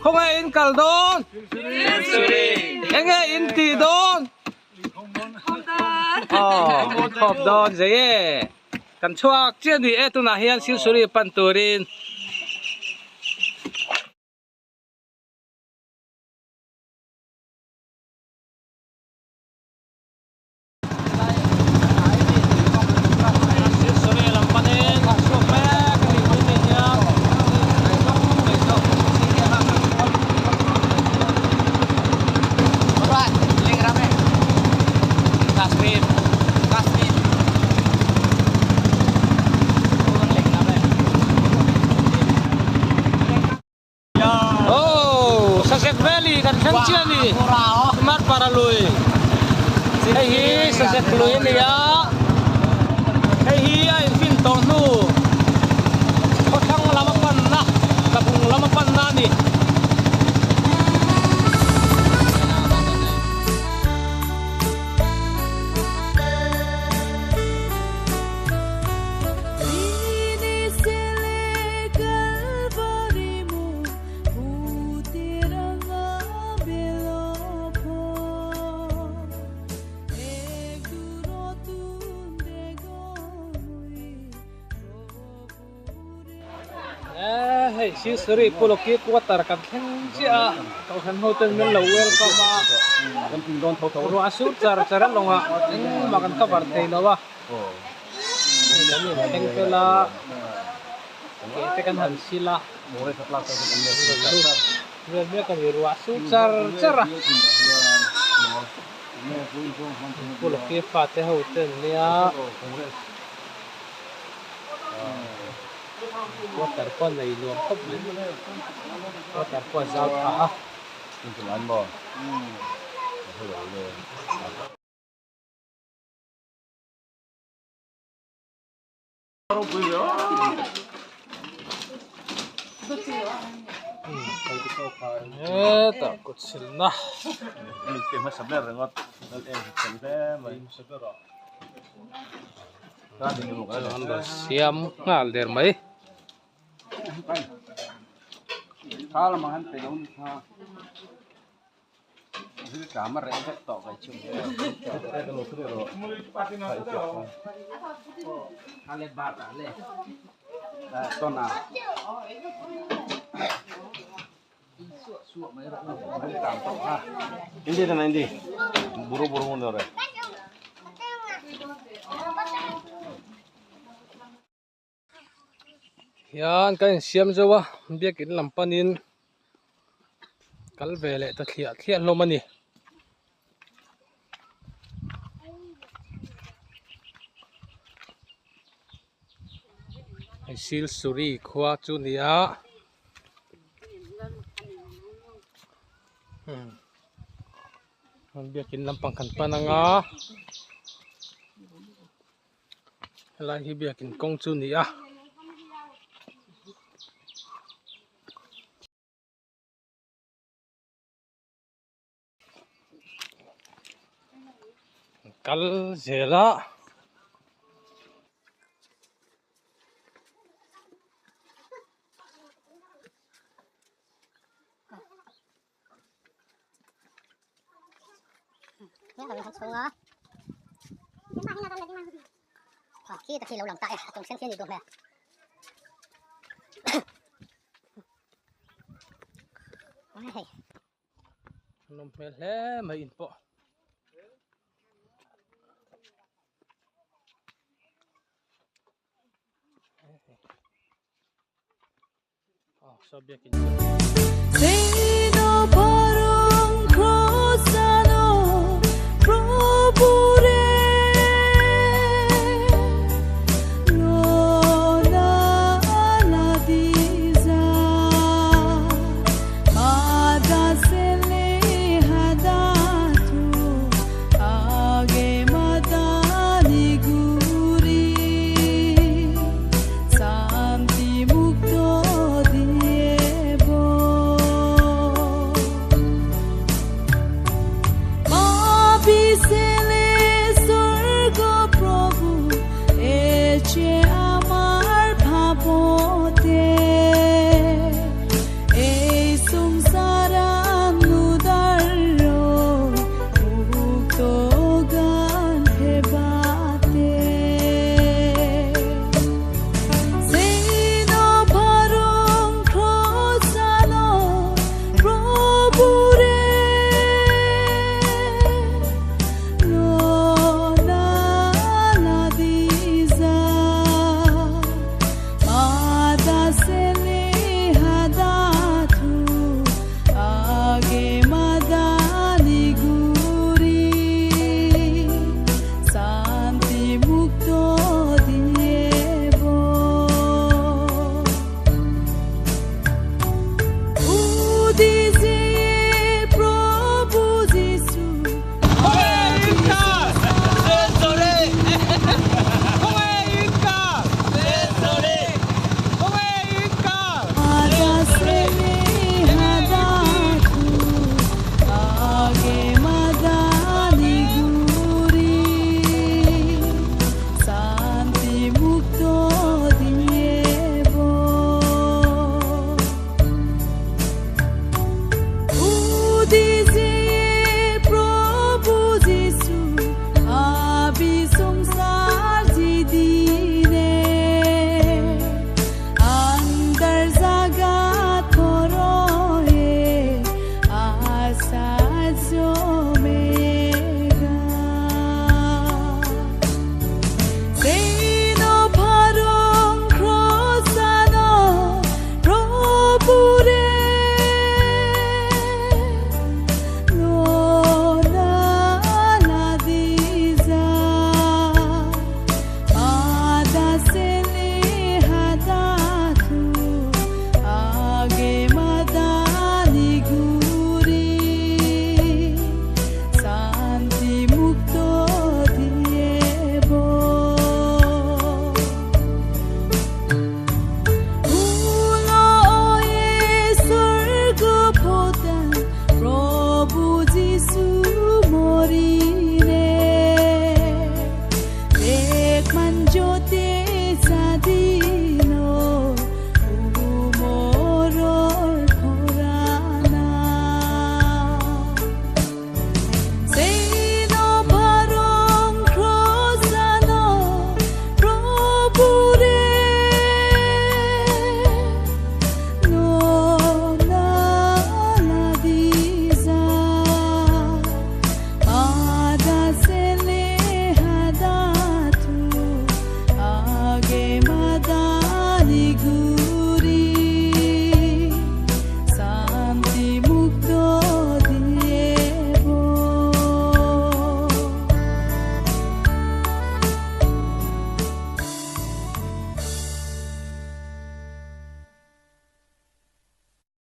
Khawnge in kal dawn? Enge in tih dawn? Aw, inkhawm dawn zei e. Kan chhuak chiah ni e tunah hian Silsuri pan turin. Oh, Sasek Valley kan thleng chiah a ni. Smart para lui. Hei hi Sasek lui a ni a. Hei hi a infin tawh hnu khawthlang lama panna, Tlabung lama panna a ni. Hei Silsuri Pulawki quarter kan thleng chiah a kohhran ho ten min lo welcome a ruah a sur char char a lawngah engmah kan cover thei lo a hei an inthleng fel a ke te kan han sil a vel mek a ni ruah a sur char char a Pulawki fate ho ten nia. Water pawh a nei nuam khawp mai water pawh a zau tha a. Hetah kut silna. An rawn siam nghal der mai. Hian kan insiam zo a biakin lam panin kal ve leh ta thliah thliah hlawm a ni. Hei Silsuri khua chu a ni a. Biakin lampang kan pan anga helai hi biakin kawng chu a ni a. Kal zel a. Nawm hmel hle mai in pawh. Aw saw biakin chu.